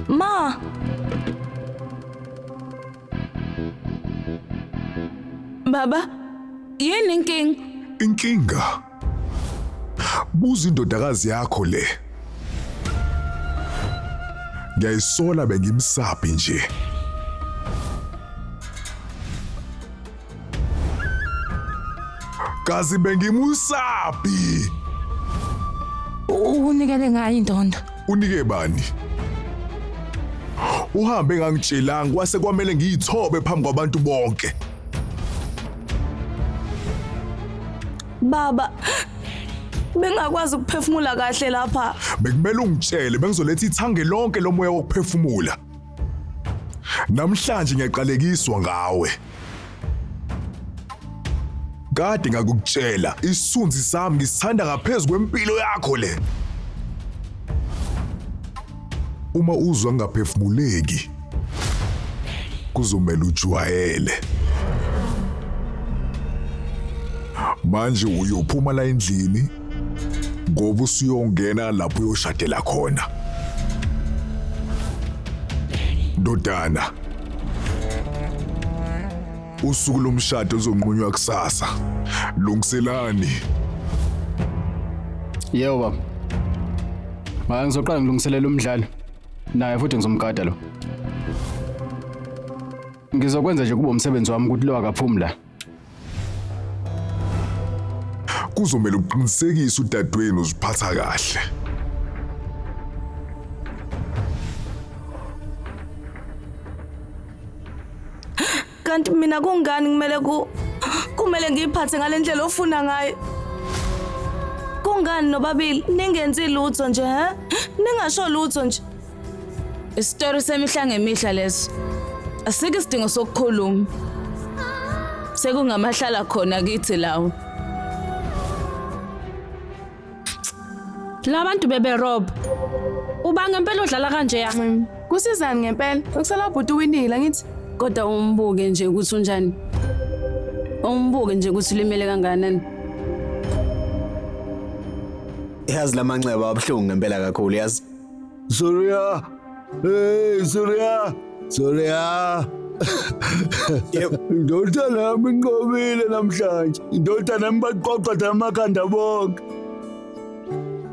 Ma. Baba, yini inkinga? Inkinga. Buza indodakazi yakho le. Ngiyayisola bengimsaphi nje. Kazi bengimusaphi. Unikele ngayo indondo. Unike bani? Uhambe ngangitshelanga kwase kwamele ngiyithobe phambi kwabantu bonke. Baba, bengakwazi ukuphefumula kahle lapha. Bekumele ungitshele bengizoletha ithange lonke lomoya wokuphefumula. Namhlanje ngiyaqalekiswa ngawe. Kade ngakukutshela isunzi sami ngisithanda ngaphezulu kwempilo yakho le. Uma uzwa ngaphefumuleki kuzomela ujwayele. Manje uyophuma la endlini ngoba usuyongena lapho uyoshadela khona. Ndodana, usuku lomshado luzonqunywa kusasa. Lungiselani. Yebo baba. Hayi ngizoqala ngilungiselele umdlalo. Naye futhi ngizomgada lo. Ngizokwenza nje kube umsebenzi wami ukuthi lo akaphumi la. Kuzomele uqinisekise udadewenu uziphatha kahle. Kanti mina kungani kumele ku kumele ngiyiphathe ngalendlela ofuna ngayo? Kungani nobabili ningenzi lutho nje, he? Ningasho lutho nje. Isitori semihla ngemihla leso. Asikho isidingo sokukhuluma. Sekungamahlala khona kithi lawo. Labantu beberob. Uba ngempela udlala kanje ya. Kusizani ngempela? Ukusala ubhuti uwinile angithi? Kodwa umbuke nje ukuthi unjani. Umbuke nje ukuthi ulimele kangakanani. Yazi lamanxeba abuhlungu ngempela kakhulu yazi. Surya! Hey Surya! Surya! Yebo. Indodana yami inqobile namhlanje. Indodana yami baqoqa amakhanda bonke.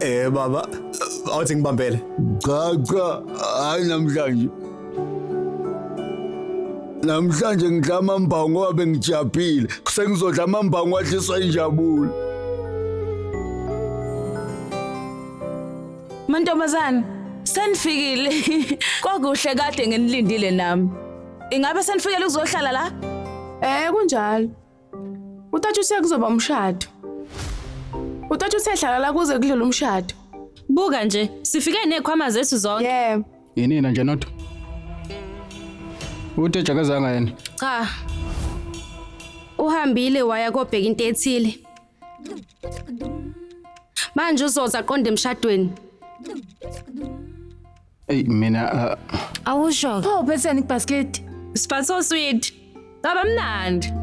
Eh baba, awuthi ngibambele. Cha cha, hayi namhlanje. Namhlanje ngidla amambango ngoba bengijabhile. Sengizodla amambango adliswa injabulo. Mantombazane, senifikile. Kwakuhle kade nginilindile nami. Ingabe senifikele ukuzohlala la? Eh kunjalo. Utata uthe kuzoba umshado. Utata uthe hlala la kuze kudlule umshado. Buka nje, sifike nekhwama zethu zonke. Yebo. Yinina nje nodwa. Uteja akazanga yena. Cha. Uhambile waya kobheka into ethile. Manje uzoza aqonde emshadweni. Ey mina Awusho. Pho uphetheni kubasket? Siphatho sweet. Baba mnandi.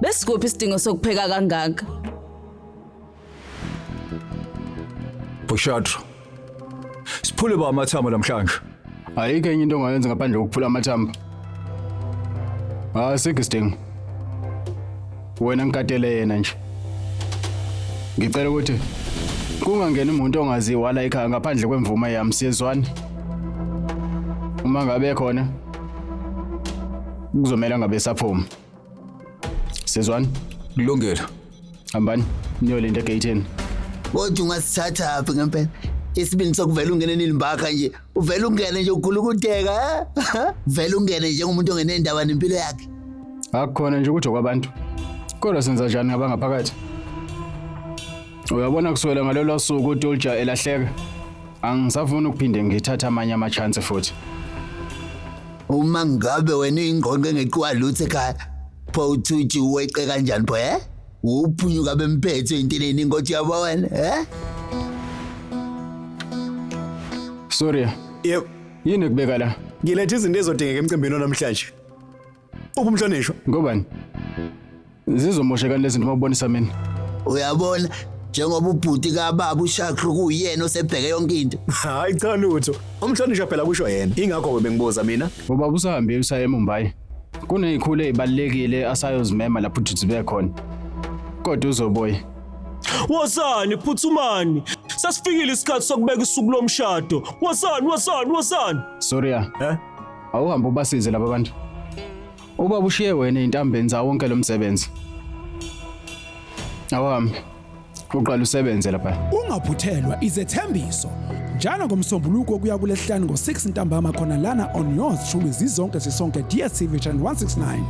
Besikuphi isidingo sokupheka kangaka? Bushadro. Siphule ba amathambo namhlanje. Ayikho enye into ongayenza ngaphandle kokuphula amathambo. Asikho isidingo. Wena ngikatele yena nje. Ngicela ukuthi kungangeni umuntu ongaziwa la ekhaya ngaphandle kwemvume yami siyezwana. Uma ngabe khona kuzomela ngabe saphuma. Sizwana? Kulungile. Hambani niyolinda egeyithini. Kodwa ungasithatha phi ngempela? Isibindi sokuvela ungene nilimbakha nje. Uvela ungene nje ukhulukuteka, eh? Vele ungene njengomuntu ongenendaba nempilo yakhe. Akukhona nje ukuthi okwabantu. Kodwa senza njani ngabangaphakathi? Uyabona kusukela ngalolo suku uTulja elahleka. Angisafuni ukuphinde ngithathe amanye ama-chance futhi. Uma ngabe wena uyingqonqo engeqiwa lutho ekhaya, pho uthuthi weqe kanjani pho eh? Uphunyuka bemphethe into eningi othi yabo wena eh? Sorry. Yebo. Yini kubeka la? Ngilethe izinto ezodingeka emcimbini namhlanje. Uphi umhlonishwa? Ngobani? Zizomosheka lezi zinto mawubonisa mina. Uyabona. Njengoba ubhuti kababa uShakru kuyena osebheke yonke into. Hayi cha lutho. Umhlonishwa phela kusho yena. Ingakho ke bengibuza mina. Ubaba usahambile usaya eMumbai. Kunezikhulu ezibalekile asayozimema lapho uthi zibe khona. Kodwa uzobuya. Wozani phuthumani. Sasifikile isikhathi sokubeka usuku lomshado. Wozani, wozani, wozani. Surya. Eh? Awuhambe ubasize laba bantu. Ubaba ushiye wena ezintambeni zawo wonke lo msebenzi. Awuhambe. Uqala usebenze lapha. Ungaphuthelwa izethembiso njalo ngoMsombuluko kuya kulesihlanu ngo-6 ntambama khona lana on yours truly zizonke sisonke DStv channel 169.